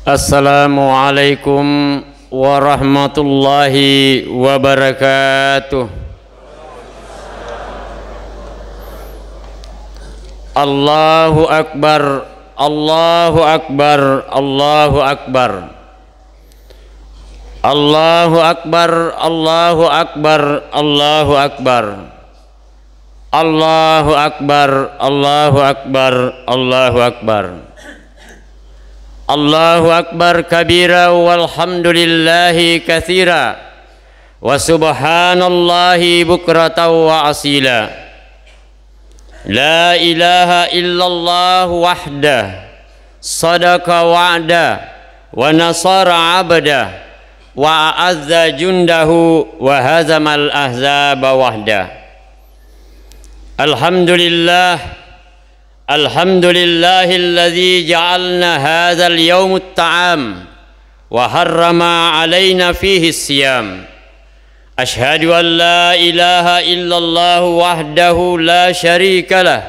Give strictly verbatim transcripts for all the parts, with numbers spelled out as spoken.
Assalamualaikum warahmatullahi wabarakatuh. Allahu Akbar, Allahu Akbar, Allahu Akbar. Allahu Akbar, Allahu Akbar, Allahu Akbar. Allahu Akbar, Allahu Akbar, Allahu Akbar. Allahu Akbar kabira walhamdulillahi katsira wa subhanallahi bukratan wa asila. La ilaha illallah wahda, sadaqa wa'da, wa nasara abda, wa a'azza jundahu, wa hazamal ahzaba wahda. Alhamdulillah, alhamdulillahilladzi ja'alna hadzal yaumut ta'am wa harrama alaina fihi siyam. Asyhadu an la ilaha illallah wahdahu la syarika lah,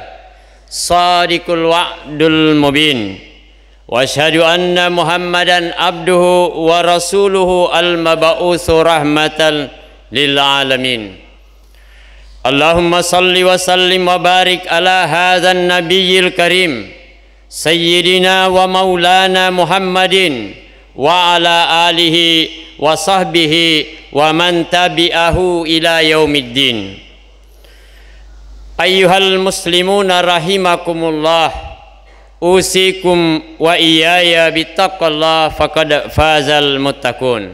sadiqul wa'dul mubin. Wa asyhadu anna Muhammadan abduhu wa rasuluhu al-mab'utsu rahmatan lil alamin. Allahumma salli wa sallim wa barik ala hadzan nabiyyil karim, sayyidina wa maulana Muhammadin wa ala alihi wa sahbihi wa man tabi'ahu ila yaumiddin. Ayyuhal muslimuna rahimakumullah, usikum wa iyaya bittaqwallah, faqad fazal muttaqun.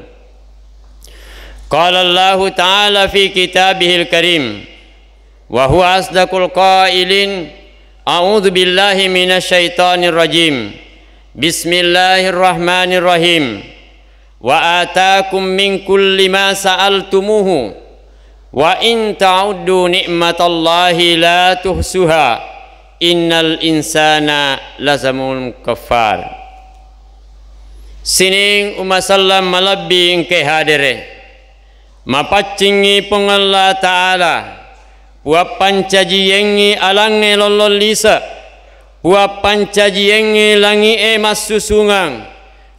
Qala Allahu ta'ala fi kitabihil karim, wa huwa asdaqul qailin, a'udzu billahi minasy syaithanir rajim. Bismillahirrahmanirrahim. Wa atakum min kulli ma sa'altumuhu, wa in ta'uddu ni'matallahi la tuhsuha, innal insana lazalumun kafar. Sining umma sallam malebbi engkae hadere. Mapaccingngi Puang Allah Ta'ala, puang pancajiengngi alangnge lollong lise, puang pancajiengngi langi'e massusungeng,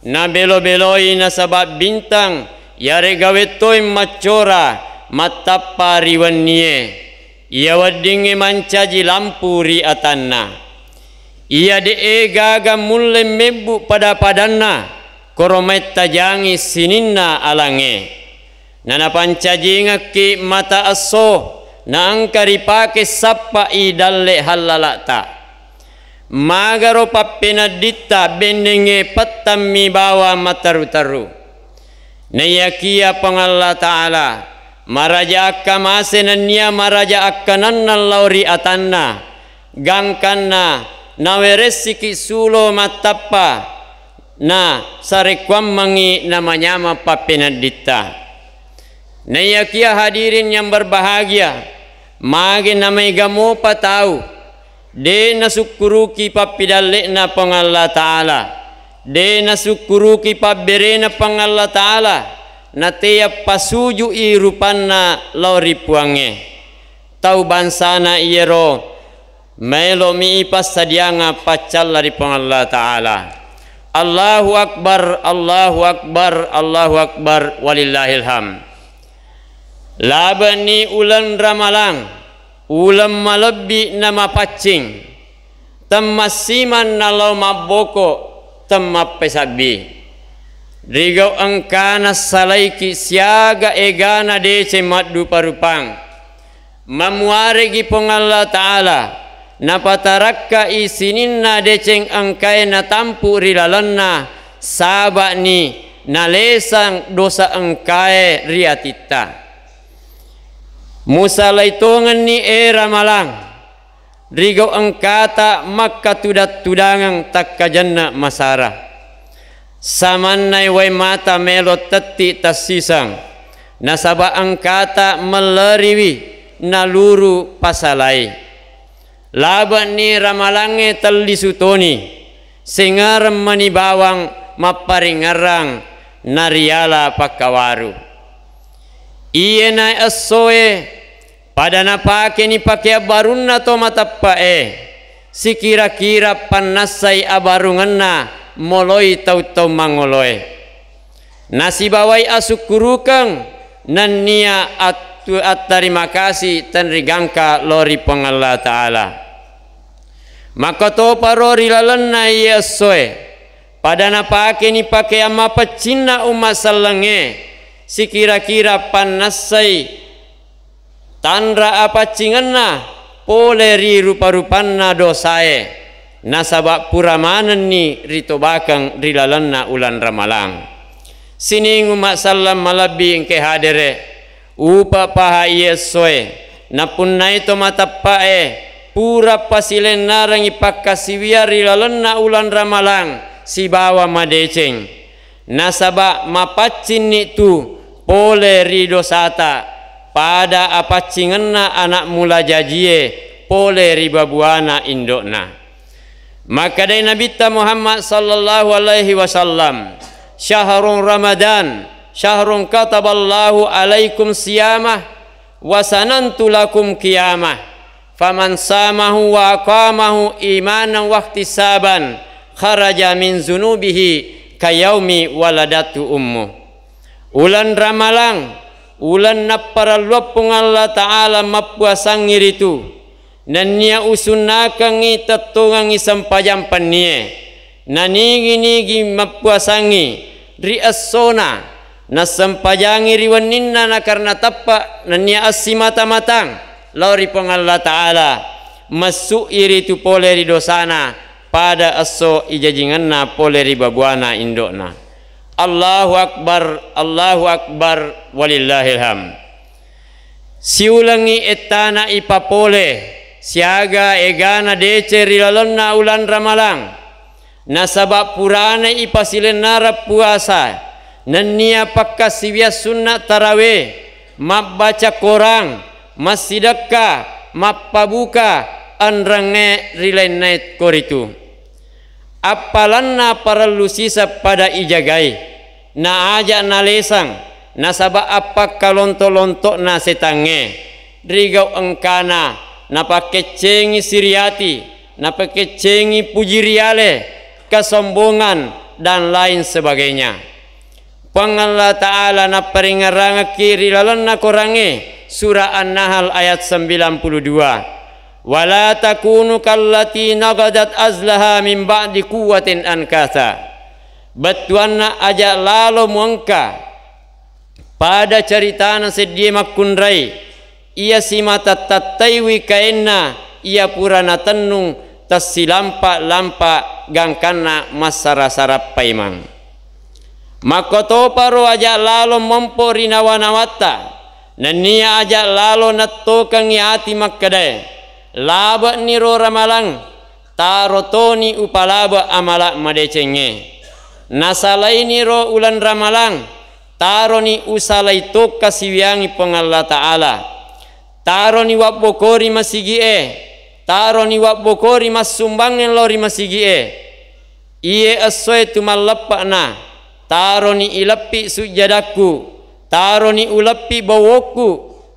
nabelo-beloi nasaba bintang, yarega wettoi maccora mattappa ri wennie, iya weddingnge mancaji lampu ri atanna. Iya de'e gaga mulle mebbu pada-padanna, koro maittajangi sininna alangnge. Nanapancajingekki mata esso, naengka ripake sappai dalle hallala'ta. Magaro pappenedditta bennengnge pettammi bawang matteru-teru. Naiyakiya Puang Allah Ta'ala maraja akkamase nennia maraja akkanenneng lao ri atanna, gangkanna naweressiki sulo mattappa, na sarekkuammengngi namanyameng pappenedditta. Naiyakiya hadirin yang berbahagia, mage namaega mopa tau de nasukkuruki pappidalle'na Puang Allah Ta'ala, de nasukkuruki pabberena Puang Allah Ta'ala, natea pasuju'i rupanna lao ri Puangnge. Tau bangsana iyaro maelo'mi ipassadiangeng paccalla ri Puang Allah Ta'ala. Allahu Akbar, Allahu Akbar, Allahu Akbar, walillahil hamd. Labe'ni uleng Ramalang, uleng malebbi namapaccing, temmassimang nalao mabboko, temmappesabbi. Rigau engkana salaiki siaga egana deceng maddupa-rupang. Mamuaregi Puang Allah Ta'ala napatarakkai sininna deceng engkae natampu ri lalenna, saba'ni nalesang dosa engkae ri atitta. Musalai tongenni e Ramalang, rigau engkata makkatudang-tudangeng takkajenne masara. Samannai wae mata melo tetti tassiseng, nasaba engkata melleriwi naluru pasalai. Labe'ni Ramalangnge tellisu toni, sengereng mani bawang mapparingerrang nariala pakkawaru. Iyenae essoe pada napakeni pakeang barunna to mateppe'e, sikira-kira pannassai abarungenna moloi tau-tau mangoloe. Nasibawai asukkurukeng nennia attu-, attarima kasi tenrigangka lao ri Puang Allah Ta'ala. Makkotoparo ri lalenna iye essoe, pada napakeni pakeang mapeccinna umma sellengnge, sikira-kira pannassai tanra apaccingenna pole ri rupa-rupanna dosae, nasaba pura manenni ritobakeng ri lalenna uleng Ramalang. Sining umma selleng malebbi engke hadere, upa paha iye essoe, napunnai to mateppa'e pura pasilennarengngi pakkasiwiang ri lalenna uleng Ramalang sibawa madeceng. Nasaba mapaccinni tu pole ri dosata, pada apaccingenna anak mula jajie pole ri babuana indo'na. Makkedai Nabitta Muhammad sallallahu alaihi wasallam, "Syahrun Ramadan, syahrun kataballahu alaikum siyamah, wa sanantu lakum qiyamah. Faman samahu wa aqamahu imanan wahtisaban, kharaja min zunubihi kayaumi waladatu ummu." Uleng Ramalang, uleng napparelluang Puang Allah Ta'ala mappuasangngi ritu, nennia usunnakengngi tettongengngi sempajang pennie, nanigi-nigi mappuasangngi ri essona, nassempajangngi ri wenninna, nakarena teppe nennia assimata-matang lao ri Puang Allah Ta'ala, messu'i ritu pole ri dosana pada esso ijajingenna pole ri babuana indo'na. Allahu Akbar, Allahu Akbar, walillahil hamd. Siulengngi ettana ipapole siaga egana deceng ri lalenna uleng Ramalang. Nasaba purana ipasilennareng puasa, nennia pakkasiwiang sunna tarawe, mabbaca Korang, massidekka, mappabuka enrengnge ri lainnae koritu. Appalanna parellu siseng pada ijagai, na aja nalesang, nasaba appakkalonto-lonto'na setangnge, rigau engkana, napakeccengi siriati, napakeccengi puji riale, kesombongan, dan lain sebagainya. Puang Allah Ta'ala napparingngerangekki ri lalenna Korangnge, Surah An-Nahl ayat sembilan puluh dua, "Wala takunu kallati naqadat azlaha min ba'di quwwatin ankatha." Bettuanna aja lalo muengka pada caritana seddie makkunrai, iya simata tattaiwi kaenna iya pura natennung tessilampa-lampa gangkanna massara-sara paimeng. Makkotoparo aja lalo mompo ri nawa-nawatta, nennia aja lalo nettokengngi ati makkedae, "Labe'niro Ramalang, taro toni upalabe amala madecengnge. Nasalainiro uleng Ramalang, taroni usalai tokka siwiangi Puang Allah Ta'ala. Taroni wabbokori masigi'e, taroni wabbokori massumbangnge lao ri masigi'e. Iye essoe tumalleppe'na, taroni ileppi sujjadakku, taroni uleppi bawokku,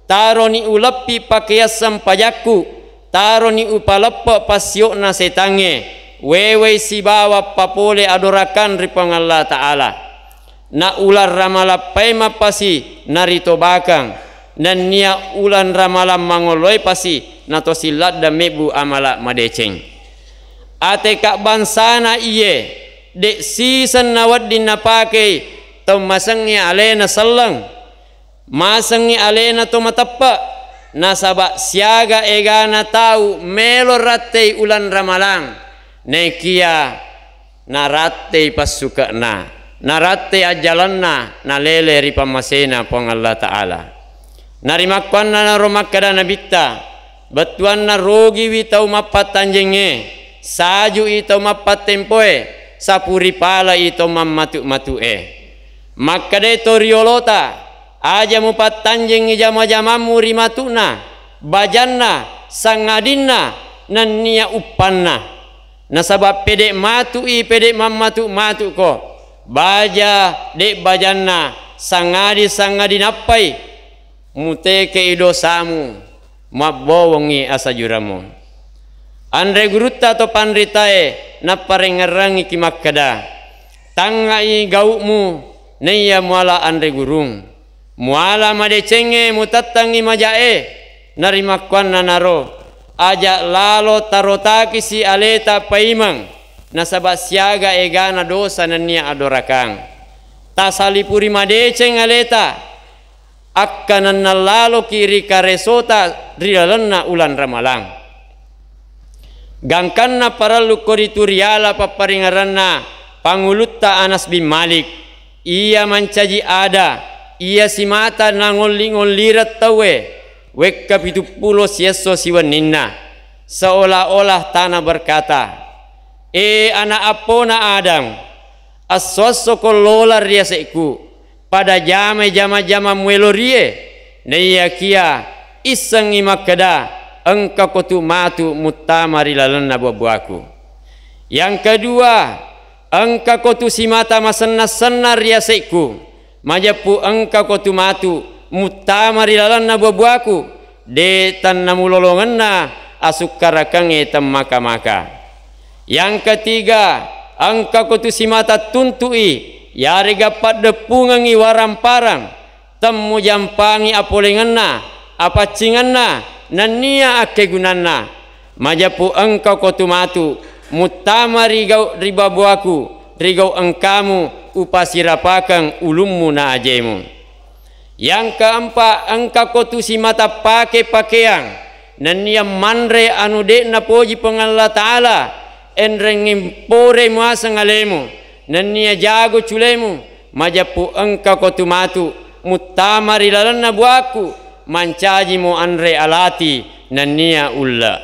taroni uleppi pakeang sempajakku, taroni upaleppe passio'na setangnge, wewei sibawa papole adorakang ri Puang Allah Ta'ala." Na uleng Ramalang paimeng pasi naritobakang, nennia uleng Ramalang mangoloe pasi natosi ladde mebbu amala madeceng. Ateka bangsana iye, de siseng nawedding napakei tau masengnge alena selleng, masengngi alena to mateppe, nasaba siaga egana tau melo rattei uleng Ramalang, naekia narattei passuke'na, narattei ajjalenna, nalele ri pammasena Puang Allah Ta'ala. Narimakkuannanaro makkeda Nabitta, bettuanna rogiwi tau mappattanjengnge, sajui tau mappattempoe, sapuripalai tau mammatu-matu'e. Makkedai to riolota, aja mupattanjengngi jama-jamammu ri matu'na, bajanna, sangadinna, nennia uppanna. Nasaba pede matu'i, pede mammatu-matu'ko. Baja de bajanna, sangadi-sangadi nappai mutekei dosamu, mabbowongngi asajurammu. Anre gurutta to panritaé napparéngngerrangiki makkeda, "Tangngai gau'mu naiya muala anre gurung. Muala madécéngngé mutettengngi majaé." Narimakkuannanaro, aja' lalo tarotakisi aléta paimeng, nasaba' siaga égana dosa nenniya adorakang. Tasalipuri madécéng aléta, akkanennang laloki ri karésota ri lalenna uleng Ramalang. Gangkanna parellu koritu riala papparingeranna Pangulutta Anas bin Malik, iya mancaji ada, iya simata nangolli-ngollireng tauwé wékka pituppulo siesso siwenninna, seolah-olah tana berkata, "É ana' appona Adam, esso-esso ko lolang ri yase'ku, pada jamai jama-jama muwélorié, naiyakiya issengngi makkeda engkako tu matu muttama ri lalenna bua-buaku. Yang kedua, engkako tu simata masenna-senna ri yase'ku, majeppu engkako tu matu muttama ri lalenna bua-buaku, dé' tennamulolongenna asukkarakengngé temmaka-maka. Yang ketiga, engkako tu simata tuntu'i, yarega paddeppungengngi warang-parang, temmujampangi apolengenna, apaccingenna, nenniya akkégunanna. Majeppu engkako tu matu muttama ri gau' ri bua-buaku, ri gau' engkamu upasirapakeng ulummu na ajému." Yang keempat, engkako tu simata paké pakéang, nenniya manré anu dé' napoji Puang Allah Ta'ala, enrengngé poré muaseng alému, nenniya jago culému, majeppu engkako tu matu muttama ri lalenna buaku, mancajimo anré alati nenniya ulle'.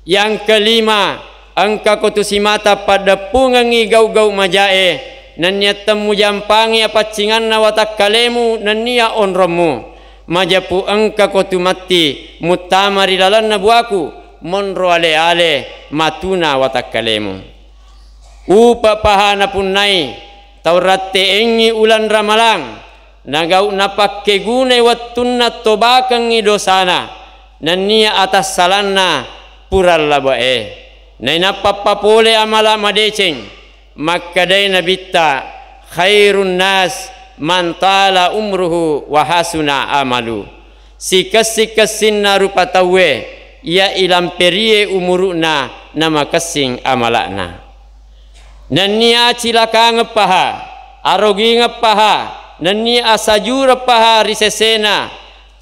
Yang kelima, engkako tu simata paddeppungengngi gau'-gau' majaé, nenniya temmujampangi apaccingenna watakkalému nenniya onrommu, majeppu engkako tu matti muttama ri lalenna buaku, monro alé-alé matuna watakkalému. Upa' paha napunnai tau ratte'éngngi uleng Ramalang, nagau' napakkégunai wettunna tobakengngi dosana, nenniya atassalanna pura labe'é, nainappa papolé amala madécéng. Makkedai Nabitta, "Khairun nas man tala umruhu wa hasuna amalu." Sikessi-kessinna rupa tauwé iya ilampérié umuru'na namakessing amala'na. Nenniya acilakangeng paha, arogingeng paha, nenniya asajureng paha ri séséna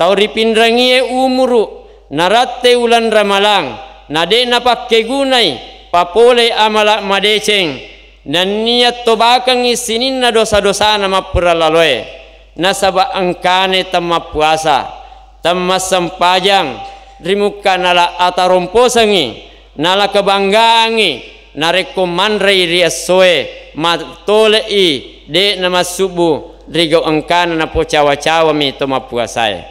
tau ripinrengié umuru, naratté uleng Ramalang, na dé' napakkégunai papolé amala madécéng, nenniya tobakengngi sininna dosa-dosana mappura laloé, nasaba' engkané temmappuasa, temmassempajang, ri mukka nala ataromposengngi, nala kebanggaangngi, narékko manréi ri essoé, mattole'i, dé' namassubbu ri gau' engkana napocawa-cawami to mappuasaé.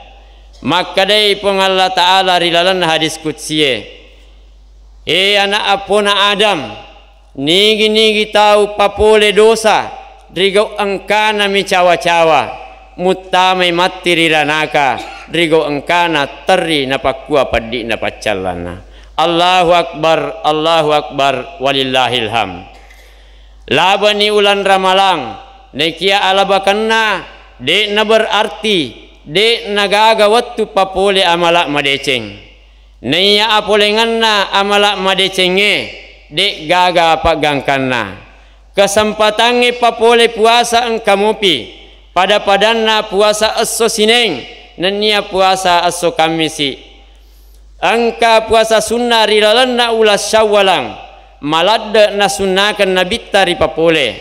Makkedai Puang Allah Ta'ala ri lalenna hadis kutsié, "É ana' appona Adam, nigi-nigi tau papolé dosa ri gau' engkana micawa-cawa, muttamai matti ri ranaka ri gau' engkana terri napakkua peddi'na paccallanna." Allahu Akbar, Allahu Akbar, walillahil hamd. Labe'ni uleng Ramalang, naikiya alabakenna, dé'na berarti dé'na gaga wettu papolé amala madécéng. Naiya apolengenna amala madécéngngé, dé' gaga paggangkanna. Kesempatangngé papolé puasa engka mopi, pada-padanna puasa esso Sinéng, nenniya puasa esso Kammisi. Engka puasa sunna ri lalenna uleng Syawwalang, maladde' nasunnakeng Nabitta ripapolé.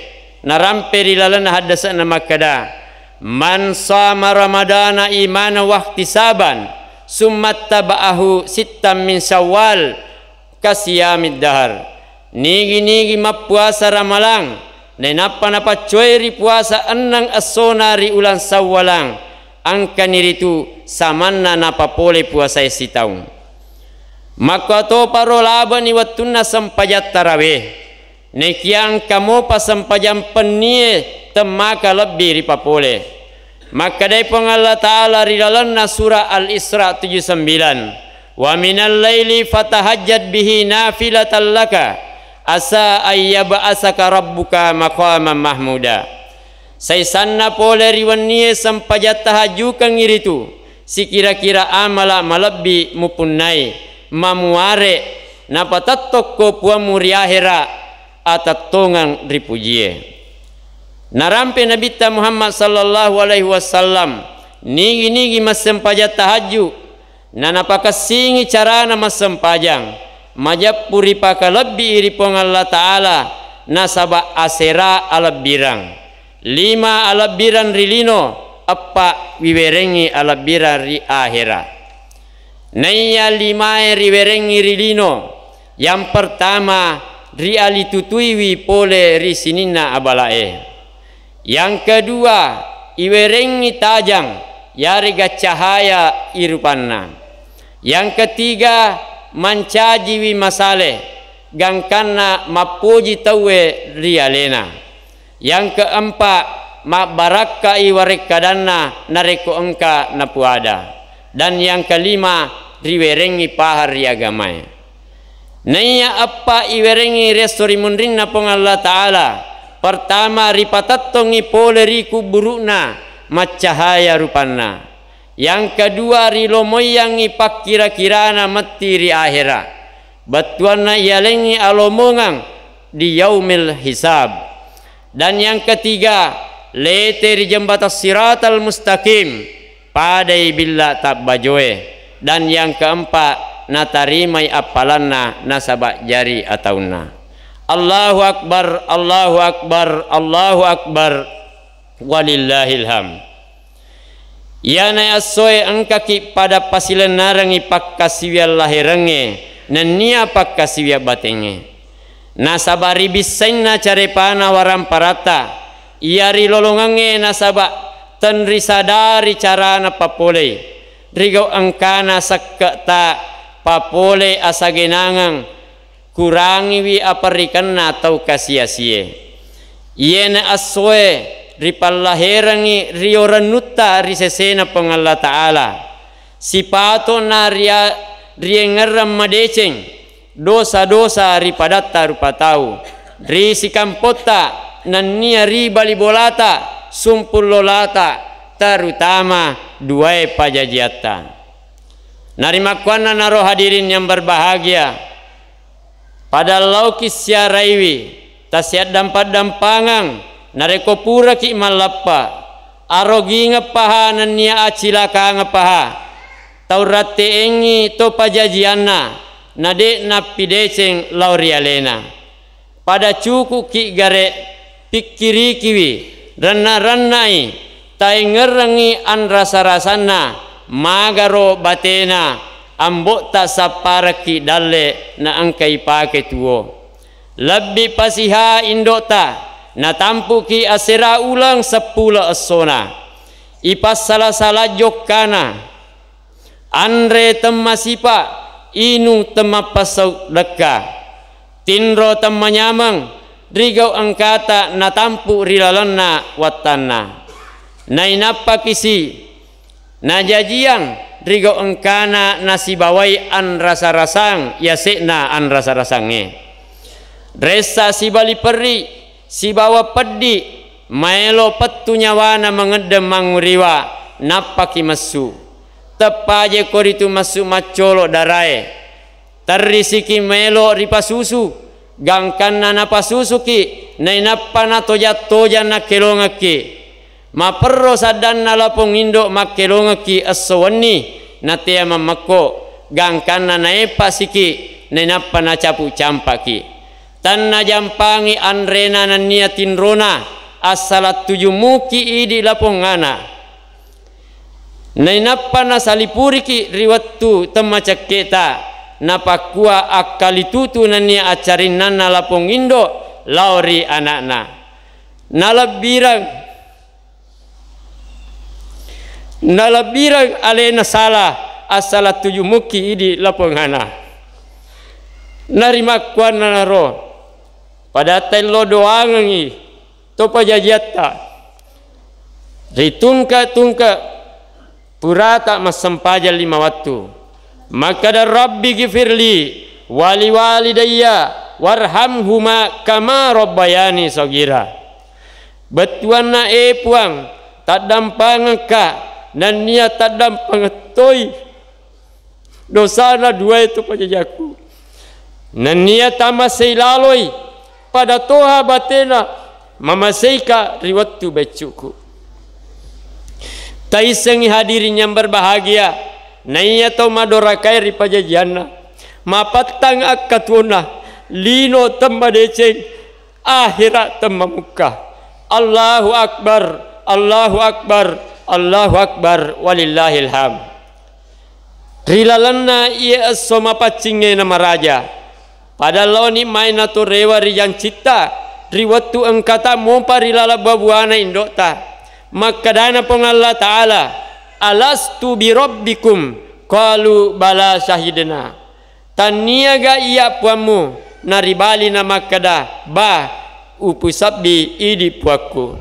Narampé ri lalenna haddese'na makkeda, "Man shama Ramadana imanan wahtisaban, summattaba'ahu sittan min Syawwal, kasiyamid dahar." Nigi-nigi mappuasa Ramalang, nainappa napaccowéri puasa enneng essona ri uleng Sawwalang, engkani ritu samanna napapolé puasaé sitaung. Makkuatoparo labe'ni wettunna sempajang tarawéh, naikiya engka mopa sempajang pennié temmaka lebbi ripapolé. Makkedai Puang Allah Ta'ala ri lalenna surah Al-Isra tujuh sembilan, Wa minal laili fatahajjad bihi nafilatan laka, asa ayyab'asaka rabbuka maqaman mahmuda. Saisanna pole ri wennie sempajang tahajjukengngi ritu, sikira-kira amala malebbi mupunnai, mamuare, napatettokko Puammu ri ahera, atettongeng ripujie. Narampe Nabitta Muhammad sallallahu alaihi wasallam, nigi-nigi massempajang tahajju, nanapakessingi carana massempajang, majeppu ripakalebbii ri Puang Allah Ta'ala, nasaba asera alebbirang. Lima alebbirang ri lino, eppa wiwerengngi alebbirang ri ahera. Naiya limae riwerengngi ri lino, yang pertama, rialitutuiwi pole ri sininna abalae. Yang kedua, iwerengngi tajang, yarega cahaya irupanna. Yang ketiga, mancajiwi masale, gangkanna mappoji tauwe ri alena. Yang keempat, mabbarakkai warekkadanna narekko engka napuada. Dan yang kelima, riwerengngi paha ri agamae. Naiya eppa iwerengngi ri esso ri munrinna Puang Allah Ta'ala, pertama, ripatettongngi pole ri kuburu'na, maccahaya rupanna. Yang kedua, rilomoiyangngi pakkira-kirana metti ri ahera. Bettuanna iyalengngi alomongang di yaumil hisab. Dan yang ketiga, lete ri jembatan Siratal Mustaqim, padai billa tabbajoe. Dan yang keempat, natarimai appalanna nasaba jari ataunna. Allahu Akbar, Allahu Akbar, Allahu Akbar, walillahil hamd. Iyanae essoe engkaki pada pasilennarengngi pakkasiwiang laherengnge nennia pakkasiwiang batengnge. Nasaba ri bissainna carepana waramparatta, iya ri lolongengnge nasaba tenrisadari carana papolei, rigau engkana sekke'ta papole asagenangeng, kurangiwi aparikenna tau kasi-asie. Iyena essoe ripallaherengngi rio rennutta ri sesena Puang Allah Ta'ala. Sipato'na ria-, riengngerrang madeceng dosa-dosa ri padatta rupa tau, ri sikampotta nennia ri bali bolata, sumpung lolata, terutama duae pajajiatta. Narimakkuannanaro hadirin yang berbahagia, pada laoki siaraiwi, tasiaddampa-dampangang, narekko puraki mallappa, arogingeng paha nennia acilakangeng paha, tau ratte'engngi to pajajianna, na de' nappideceng lao ri alena. Pada cukukki gare, pikkirikiwi, renna-rennai, taengngerengngi anrasa-rasanna, magaro batena, ambo'ta sapparekki dalle naengka ipake tuo. Lebbi pasiha indo'ta, natampuki asera uleng seppulo essona. Ipassala-sala jokkana, anre temmasipa, inung temmappasau dekka, tinro temmanyameng, rigau engkata natampu ri lalenna wattanna. Nainappakisi najajiang rigau engkana nasibawai anrasa-rasang yase'na anrasa-rasangnge. Ressa sibali perri, sibawa peddi, maelo pettu nyawana mangeddeng manguriwa, nappaki messu. Teppaje koritu messu maccolo darae. Terrisiki maelo ripasusu, gangkanna napasusuki, nainappa natojang-tojang nakkelongekki. Maperro saddanna lapong indo makkelongekki esso wenni, natea mammekko, gangkanna naeppasiki, nainappa nacapu campaki. Tannajampangi anrena nennia tinrona, assalattuju muki idi lapongngana. Nainappa nasalipuriki ri wettu temmacekketa, napakkua akkalitutu nennia accarinnanna lapong indo lao ri ana'na. Nalebbireng, nalebbireng alena sala, assalattuju muki idi lapongngana. Narimakkuannanaro, pada tello doangengngi to pajajiatta. Ritungke-tungke purata massempajang lima wattu. Makkeda, "Rabbi ghfirli wali walidayya warhamhuma kama rabbayani shaghira." Bettuanna, e Puang, taddampangekka nennia taddampangeng toi dosana duae to pajajiakku. Nennia tamasei laloi pada toha batena mamaseika ri wettu baiccuku. Taissengngi hadirin yang berbahagia, naiya tau madorakai ri pajajianna, mapattang akkatuonna, lino temmadeceng, ahera temmamukka. Allahu Akbar, Allahu Akbar, Allahu Akbar, walillahil hamd. Ri lalenna iye esso mapaccingnge namaraja, pada laoni mai natorewa ri jancitta ri wettu engkata mopa ri laleng babuana indo'ta. Makkedana Puang Allah Ta'ala, "Alastu birabbikum?" Qalu, "Bala syahidna." "Tanniaga iya Puammu?" Naribalina makkeda, "Ba, upusabbi idi Puakku."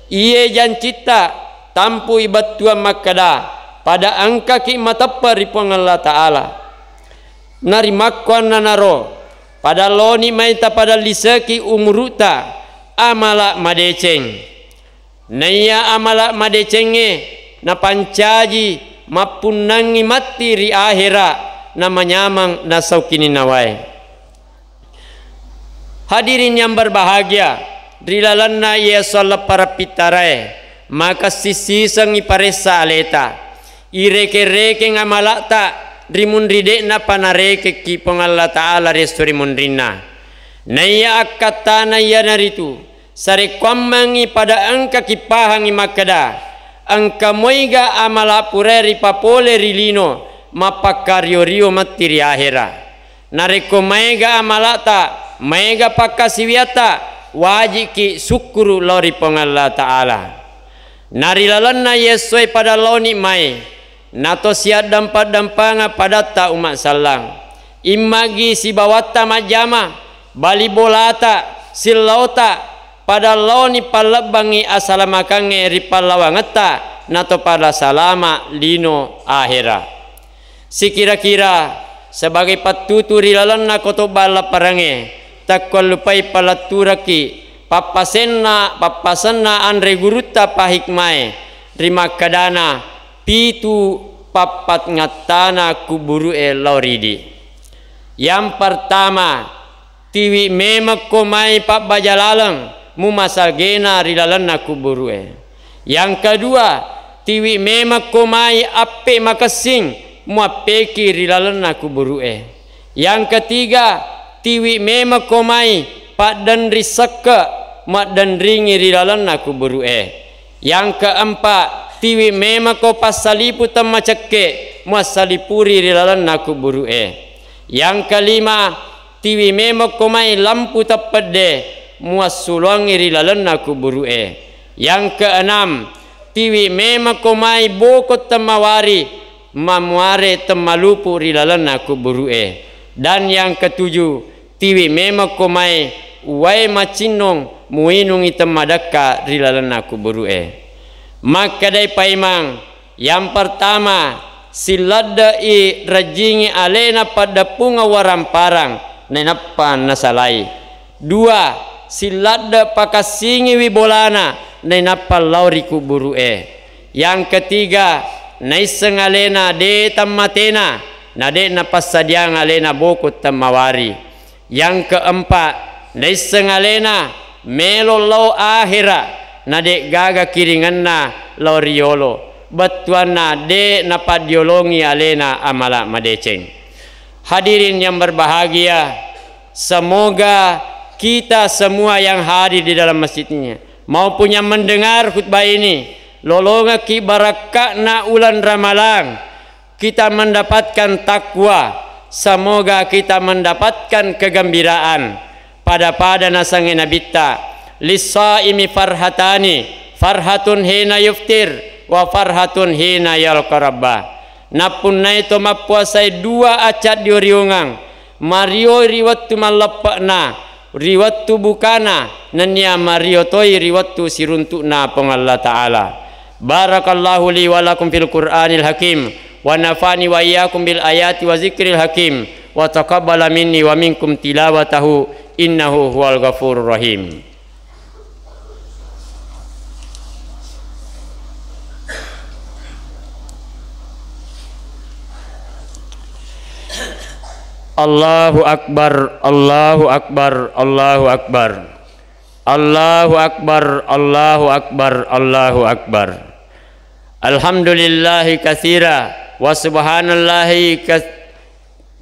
Iye jancitta, tampui bettuang makkeda, pada engkaki mateppe ri Puang Allah Ta'ala. Narimakkuannanaro, pada laoni mai tapadalliseki umuru'ta amala madeceng. Naiya amala madecengnge napancaji mappunnangngi matti ri ahera namanyameng nasau kininawae. Hadirin yang berbahagia, ri lalenna iye esso leppareng pittarae, makessing sisengngi paressa aleta. Ireke-rekeng amala'ta ri munri de'napa narekekki Puang Allah Ta'ala ri esso ri munrinna. Naiya akkattana iyanaritu, sarekkuammengngi pada engkaki pahangngi makkeda, engka moiga amala purae ripapole ri lino mappakkario-rio matti ri ahera. Narekko maega amala'ta, maega pakkasiwiatta, wajikki sukkuru lao ri Puang Allah Ta'ala. Na ri lalenna iye essoe pada laoni mai, nato siaddampa-dampanga padatta umma sallang. Immagi sibawatta majjama, bali bolata, sillaota, pada laoni pallebbangngi asalamakangnge ri pallawangetta, nato pada salama lino ahera. Sikira-kira sebagai pattutu ri lalenna kotobba lapparangnge, takkuallupai paletturekki pappasenna, pappasenna anre gurutta pahikmae ri makkedana pitu pappatngattana kuburu'e lao ridi. Yang pertama, tiwi memekko mai pabbaja laleng mumasagena ri lalenna kuburu'e. Yang kedua, tiwi memekko mai appe makessing muappeki ri lalenna kuburu'e. Yang ketiga, tiwi memekko mai paddenri sekke maddenringi ri lalenna kuburu'e. Yang keempat, tiwi memekko passalipu temmacekke muassalipuri ri lalenna kuburu'e. Yang kelima, tiwi memekko mai lampu teppedde muassuluangngi ri lalenna kuburu'e. Yang keenam, tiwi memekko mai boko temmawari mamuare temmalupu ri lalenna kuburu'e. Dan yang ketujuh, tiwi memekko mai uwae macinnong muinungi temmadekka ri lalenna kuburu'e. Makkedai paimang, yang pertama, silladde'i rejjingi alena paddeppungeng waramparang nainappa nasalai. Dua, silladde pakassingiwi bolana nainappa lao ri kuburu'e. Yang ketiga, naisseng alena de tammatena, na de napassadiang alena boko temmawari. Yang keempat, naisseng alena melo lao ahera, na de gaga kiringenna lao riyolo, bettuanna de napaddiolongi alena amala madeceng. Hadirin yang berbahagia, semoga kita semua yang hadir di dalam masjid ini maupun yang mendengar khutbah ini, lolongekki barakka'na uleng Ramalang, kita mendapatkan takwa, semoga kita mendapatkan kegembiraan. Pada-pada nasengnge Nabitta, "Lissaimi farhatani, farhatun hina yuftir, wa farhatun hina yalqa rabbah." Nappunnai to mappuasai dua acaddio-riongang, mario ri wettu malleppe'na, ri wettu bukana, nennia mario toi ri wettu siruntu'na Puang Allah Ta'ala. Barakallahu li wa lakum fil Qur'anil Hakim, ونفعني وإياكم بالآيات وذكر الحكيم، وتقبل مني ومنكم تلاوته، إنه هو الغفور الرحيم. الله أكبر، الله أكبر، الله أكبر. الله أكبر، الله أكبر، الله أكبر. الحمد لله كثيرا، وسبحان الله كث-،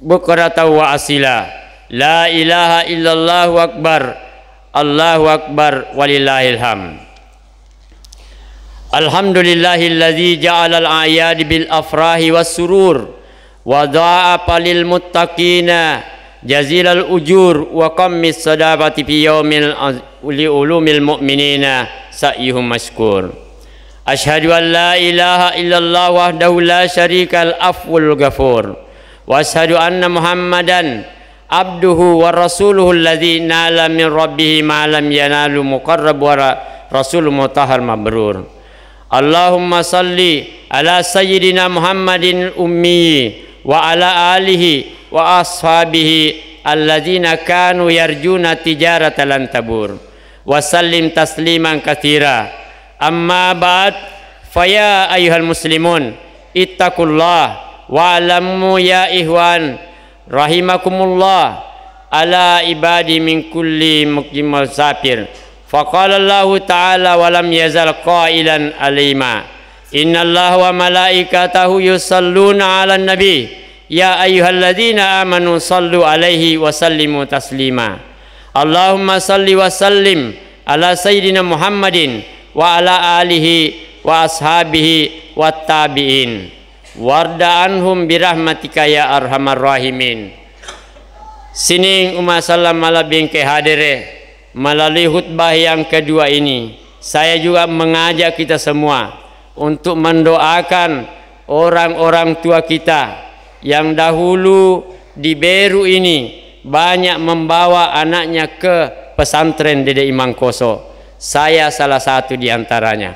بكرة وأصيلا. لا إله إلا الله أكبر، الله أكبر، ولله الحمد. الحمد لله الذي جعل الأعياد بالأفراح والسرور، وضاعف للمتقين جزيل الأجور وقم الصدقة في يوم العظ-، لعلوم المؤمنين سعيهم مشكور. أشهد أن لا إله إلا الله وحده لا شريك له العفو الغفور، وأشهد أن محمدا عبده ورسوله الذي نال من ربه ما لم ينال مقرب ور-، رسول مطهر مبرور. اللهم صل على سيدنا محمد الأمي وعلى آله وأصحابه الذين كانوا يرجون تجارة لن تبور، وسلم تسليما كثيرا. أما بعد، فيا أيها المسلمون، اتقوا الله واعلموا يا إخوان، رحمكم الله، على عباده من كل مقيم مسافر. فقال الله تعالى ولم يزل قائلا عليما: إن الله وملائكته يصلون على النبي، يا أيها الذين آمنوا صلوا عليه وسلموا تسليما. اللهم صل وسلم على سيدنا محمد وعلى آله وأصحابه والتابعين. Warda anhum birahmatika ya arhamar rahimin. Sining umma sallam malebbi engkae hadere, melalui khutbah yang kedua ini, saya juga mengajak kita semua untuk mendoakan orang-orang tua kita yang dahulu di Beru ini banyak membawa anaknya ke pesantren Dede Imangkoso. Saya salah satu di antaranya.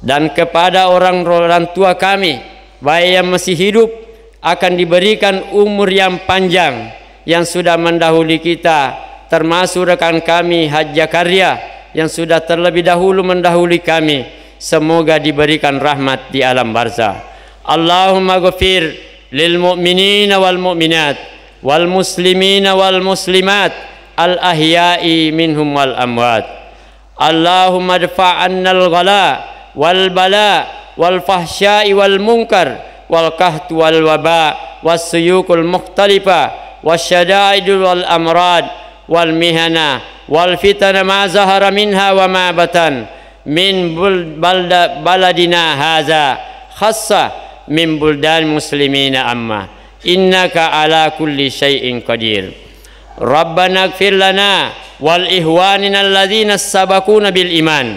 Dan kepada orang, orang tua kami, baik yang masih hidup, akan diberikan umur yang panjang yang sudah mendahului kita, termasuk rekan kami Haji Zakaria yang sudah terlebih dahulu mendahului kami. Semoga diberikan rahmat di alam barzah. Allahumma ghafir lil mu'minina wal mu'minat, wal muslimina wal muslimat, al ahya'i minhum wal amwat. اللهم ادفع عنا الغلاء والبلاء والفحشاء والمنكر والقحط والوباء والسيوك المختلفة والشدائد والأمراض والمحن والفتن ما ظهر منها وما بطن من بل-، بلد-، بلدنا هذا خاصة من بلدان المسلمين عامة. إنك على كل شيء قدير. ربنا اغفر لنا ولإخواننا الذين سبقونا بالإيمان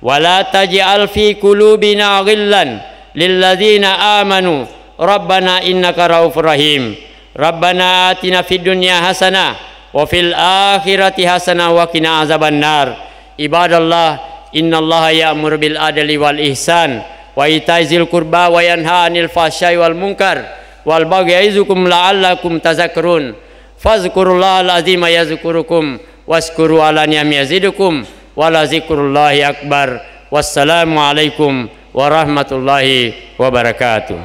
ولا تجعل في قلوبنا غلا للذين آمنوا ربنا إنك رؤوف رحيم. ربنا آتنا في الدنيا حسنة وفي الآخرة حسنة وقنا عذاب النار. عباد الله، إن الله يأمر بالعدل والإحسان وإيتاء ذي القربى وينهى عن الفحشاء والمنكر والبغي يعظكم لعلكم تذكرون. فاذكروا الله العظيم يذكركم واشكروه على نعمه يزدكم ولذكر الله أكبر. والسلام عليكم ورحمة الله وبركاته.